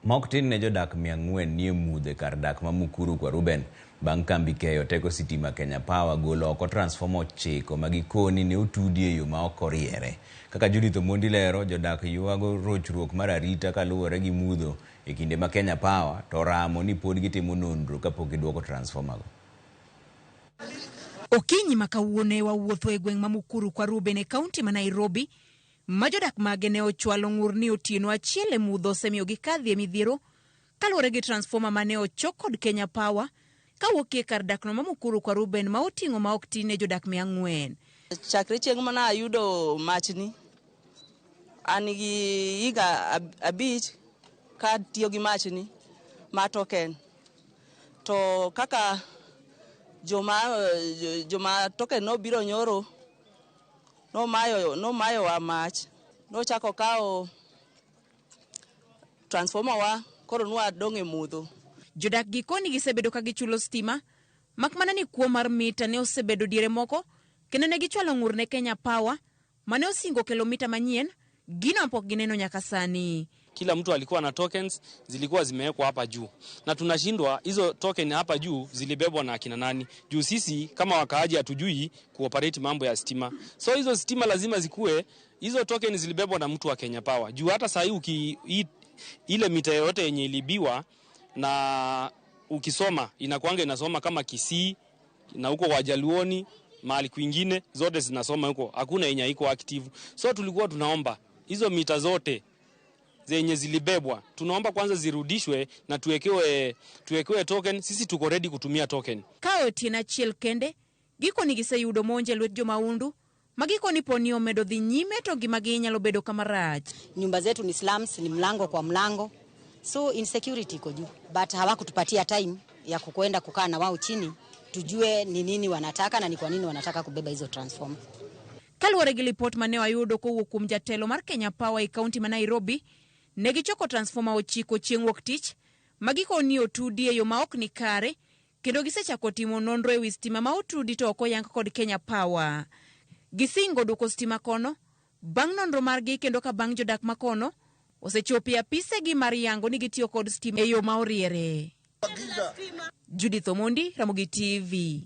Mok tin ne jodak 400 nie mudho e kar dak ma Mukuru kwa Ruben bang' kambi keyo teko sitima Kenya Power golo oko transformer ochiko ma gikoni ne otudi e yo ma ok oriere. Kaka Judith Omondi lero, jodak ywago rochruok mar arita kaluwore gi mudho e kinde ma Kenya Power to oramo ni pod gitimo nonro kapok giduoko transformer go. Okinyi ma kawuono e wawuotho e gweng' ma Mukuru kwa Ruben e kaunti ma Nairobi ma jodak mage ne ochwalo ng'ur ni otieno achiel e mudho osemiyo gikadhi e midhiero kaluwore gi transformer mane ochok kod Kenya Power kawuok e kar dakno ma Mukuru kwa Ruben ma oting'o ma ok tin ne jodak 400. Chakre chieng' mana ayudo machni, an gi higa 5 ka tiyo gi machni ma token. To kaka joma token nobiro nyoro, nomayo wa mach, nochako kawo transformer wa, koro nwadong' e mudho. Jodak gikoni gisebedo ka gichulo stima, mak mana ni kuo mar mita ne osebedo diere moko, kendo ne gichwalo ng'ur ne Kenya Power mane osingo kelo mita manyien, gino pok gineno nyaka sani. Kila mtu alikuwa na tokens zilikuwa zimewekwa hapa juu, na tunashindwa hizo token hapa juu zilibebwa na akina nani? Juu sisi kama wakaaji hatujui kuoperate mambo ya stima, so hizo stima lazima zikuwe hizo token zilibebwa na mtu wa Kenya Power. Juu hata saa hii ile mita yoyote yenye ilibiwa na ukisoma inakuanga inasoma kama Kisii na huko Wajaluoni mahali kwingine zote zinasoma huko, hakuna yenye iko active. So tulikuwa tunaomba hizo mita zote zenye zilibebwa tunaomba kwanza zirudishwe na tuwekewe token. Sisi tuko ready kutumia token. Ka otieno achiel kende, gikoni giseyudo monj e lwet jomaundu ma gikoni poni omedo dhi nyime to ngimagi nyalo bedo kama rach. Nyumba zetu ni slums, ni mlango kwa mlango, so insecurity iko juu, but hawakutupatia time ya kukwenda kukaa na wao chini tujue ni nini wanataka na ni kwa nini wanataka kubeba hizo transformer. Kaluwore gi lipot mane wayudo kowuok kuom jatelo mar Kenya Power e kaunti ma Nairobi, ne gichoko transformer 9 chieng' wuok tich ma gikoni otudi e yo ma ok ni kare, kendo gisechako timo nonro ewi stima ma otudi to ok oyang kod Kenya Power. Gisingo duoko stima kono bang' nonro margi, kendo ka bang' jodak makono osechopo e apisegi mar yango ni gitiyo kod stima e yo ma oriere. Judith Omondi, Ramogi TV.